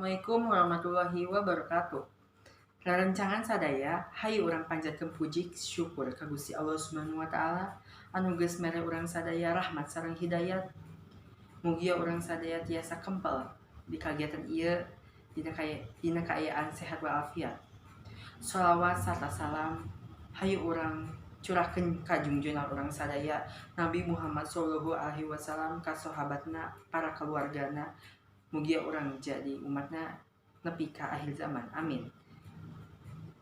Assalamualaikum warahmatullahi wabarakatuh. Rerencangan sadaya, hayu urang panjatkeun puji syukur ka Gusti Allah Subhanahu wa taala anu geus mere urang sadaya rahmat sareng hidayat. Mugia urang sadaya tiasa kempel di kagiatan ieu dina kaayaan sehat walafiat. Sholawat sarta salam hayu urang curahkeun ka junjungan urang sadaya, Nabi Muhammad sallallahu alaihi wasallam, ka sahabatna, para keluargana. Mugia urang jadi umatna nepi ka akhir zaman. Amin.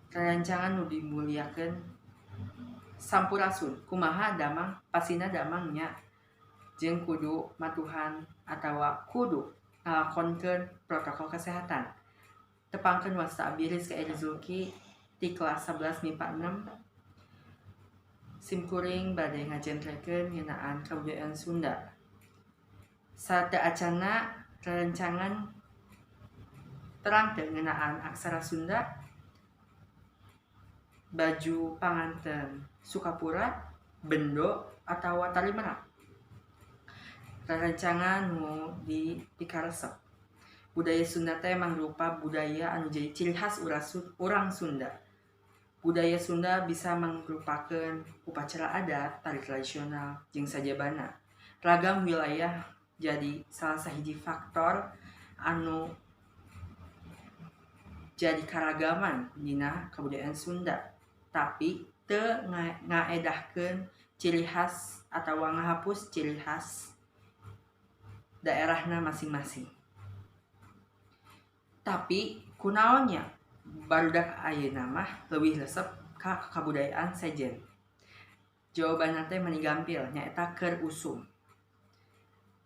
Rerencangan nu dimuliakeun, sampurasun. Kumaha damang? Pastina damang nya, jeung kudu matuhan atawa kudu ngalakonkeun protokol kesehatan. Tepangkeun, wasta abdi Rizka Erizulki ti kelas 11 MIPA 6. Simkuring bade ngajentrekeun ngeunaan kabudayaan Sunda. Sateuacanna, rerencangan terang teu ngeunaan aksara Sunda, baju panganten Sukapura, bendo, atawa tari merak? Rerencangan nu dipikaresep, budaya Sunda teh mangrupa budaya anu jadi ciri khas urang Sunda. Budaya Sunda bisa mangrupakeun upacara adat, tari tradisional, jeung sajabana. Ragam wilayah jadi salah sahiji faktor anu jadi karagaman dina kabudayaan Sunda, tapi teu ngaedahkeun ciri khas atawa ngahapus ciri khas daerahna masing-masing. Tapi kunaon nya barudak ayeuna mah leuwih resep ka kabudayaan sejen? Jawabanna teh mani gampil, nyaeta keur usum.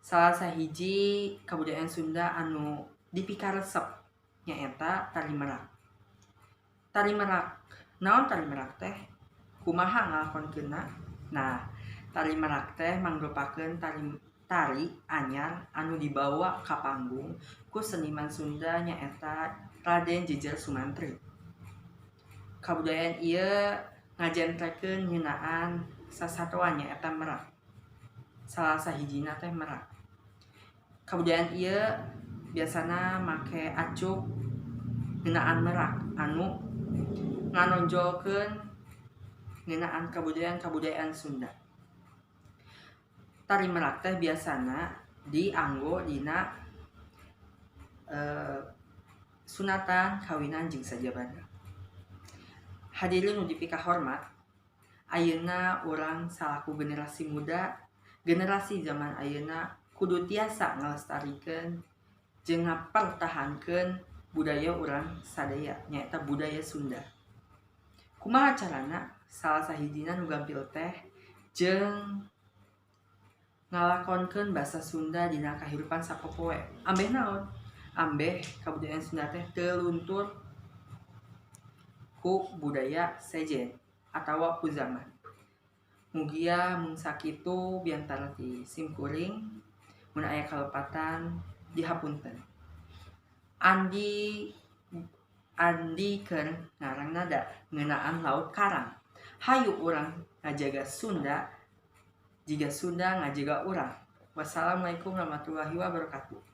Salah sahiji kabudayaan Sunda anu dipikaresep nyaeta tari merak. Tari merak. Naon tari merak teh? Kumaha ngalakonkeunna? Nah, tari merak teh mangrupakeun tari tari anyar anu dibawa ka panggung ku seniman Sunda, nyaeta Raden Jejer Sumantri. Kabudayaan ieu ngajentrekeun ngeunaan sasatoan, nyaeta merak. Salah sahijina teh merak. Kabudayaan ieu biasana make acuk ngeunaan merak anu nganonjolkeun ngeunaan kabudayaan-kabudayaan Sunda. Tari merak teh biasana dianggo dina sunatan, kawinan, jeung sajabana. Hadirin nu dipikahormat, ayeuna urang salaku generasi muda, generasi zaman ayeuna, kudu tiasa ngalestarikeun jeung ngapertahankeun budaya urang sadaya, nyaeta budaya Sunda. Kumaha carana? Salah sahijina nu gampil teh jeung ngalakonkeun basa Sunda dina kahirupan sapopoe. Ambeh naon? Ambeh kabudayaan Sunda teh teu luntur ku budaya sejen atawa ku zaman. Mugia mung sakitu biantara ti simkuring, mun aya kalepatan dihapunten. Andi Andi keur ngarang nada ngeunaan laut karang. Hayu urang ngajaga Sunda jiga Sunda ngajaga urang. Wassalamualaikum warahmatullahi wabarakatuh.